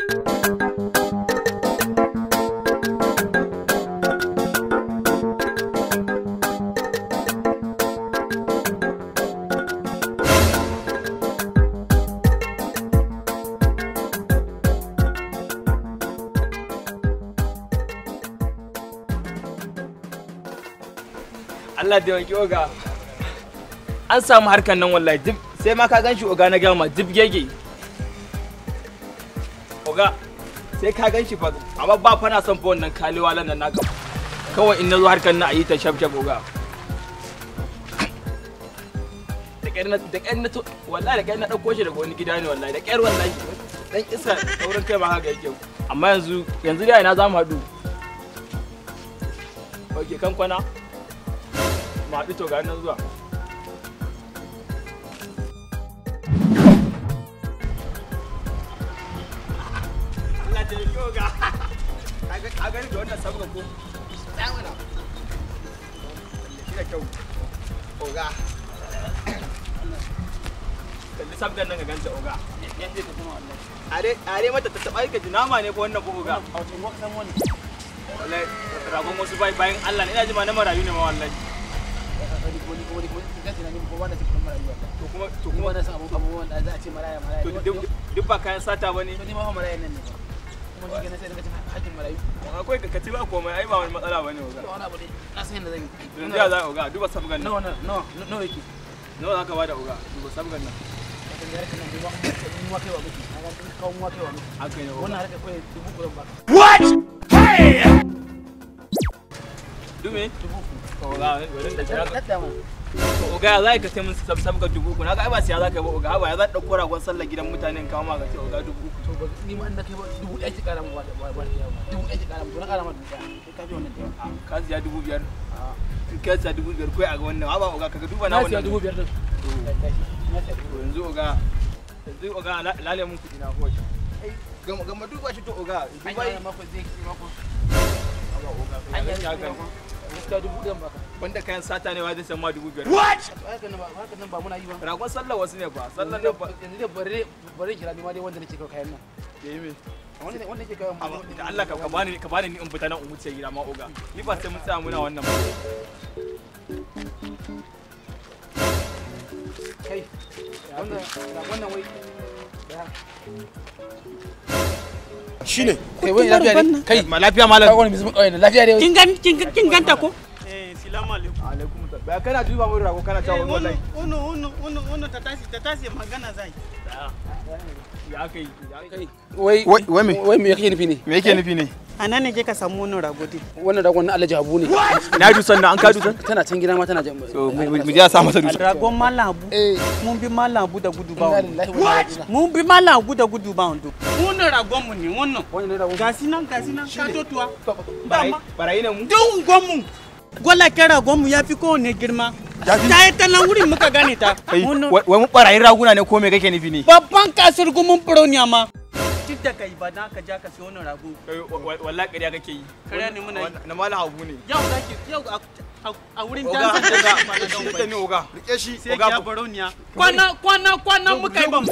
Allah da wanki oga. An samu harkan nan wallahi duk sai ma ka ganshi oga na gama duk gege. Oga sai ka ganshi fa amma ba fa na son fa wannan kalewa nan naka. Kawai in nazo harkan nan ayi ta shaf shaf oga. Da ƙyar na wallahi da ƙyar na dauko shi daga wani gida ne wallahi da ƙyar wallahi. Dan iska saurin kai ma haka yake. Amma yanzu dai ina za mu haɗu. Oke kan kwana. Ma haɗu to ga nan zuwa. Allah ta yi ga. Ka gani da wannan sabga ko? Tsaya mana. Shi da kyau. Oga. Kalli sabgan nan ka ganta oga. Are are mata ta taɓa ka ji nama ne ko wannan ko oga? A wato mu san wannan. Wallahi ragon wasu bayan Allah ne ina ji ma na marayu ne ma wallahi. To kuma na san abubuwan da za a ce maraya maraya. To duk ba kayan sata bane. To ni ma maraya nan ne ba. Kuma shi kenan sai daga cin hakkin marayu. Akwai ka ci ba komai ai ba wani matsala bane oga. To wani abu dai na san yadda zan yi. Yanzu ya za oga duba sabgan nan. Nawa nawa nawa yake? Nawa za ka bada oga duba sabgan nan. What? Hey! Dume? Oga, oga za ka ce mun sabga 3000 na ga ai ba siya za ka yi ba oga ba ya za ka dauko ragon sallar gidan mutanen kawo ma ka ce oga 3000. To ba ni ma inda kai ba 1000 ki kara mu ba ba ba 1000 ki kara mu to na kara ma 1000 kai ka ji wannan da yawa. Ka siya 5000? In ka siya 5000 kai a ga wannan ba oga kaga duba na wannan. Na siya 5000 din. Yanzu oga yanzu oga lale mun kudi na ko shi. Ai gama gama duba shi to oga duba yi mako zai ki mako. Aba oga gaskiya 1000 baka. Wanda kayan sata ne wa zai san ma 5000. What? Haka nan ba muna yi ba. Ragon sallar wasu ne ba. Sallar nan ba. Yanzu dai bare bare kira ni ma dai wanda nake kawo kayan nan. Yayi me? Wanda wanda nake kawo da Allah ka bani ka bani ni in fita nan in wuce gida ma oga. Ni ba sai mun tsaya muna wannan ba. Kai wannan ragon nan wai. Shine. Kai wai lafiya ne? Kai ma lafiya malam. Kai wani musulmin kauye ne lafiya ne. Kin gan kin ganta ko? Eh, salamu alaikum. Alaikum salam. Ba kana duba mun rago kana cewa wallahi. Ono ono ono ono ta tashi magana zai. Ya kai ya kai. Wai wai me? Wai me yake nufi ne? Me yake nufi ne? Ana ne ke ka samu wannan rago din? Wannan ragon na Alhaji Habu ne. Na dusan nan an ka dusan? Tana can gida ma tana jan. So mu je a sa masa dusan. Ragon Mallam Habu. Mun bi Mallam Habu da gudu ba wando. Mun bi Mallam Habu da gudu ba wando. Wannan ragon mu ne wannan. Wannan ragon. Gasi nan ka totuwa. Barayi ne mu. Duk unguwan mu. Gwalaken ragon mu ya fi kowanne girma. Ta yi ta nan wurin muka gane ta. Wai mu barayin raguna ne ko me kake nufi ne? Babban kasar gumin furoniya ma. Duk da kai ba na ka ja ka siyo wannan rago. Wallahi ƙarya kake yi. Ƙarya ne muna yi. Na Mallam Habu ne. Yau zaki yau a wurin dansa da oga ne oga. Rike shi sai ya baroniya. Kwana kwana kwana muka yi ba mu.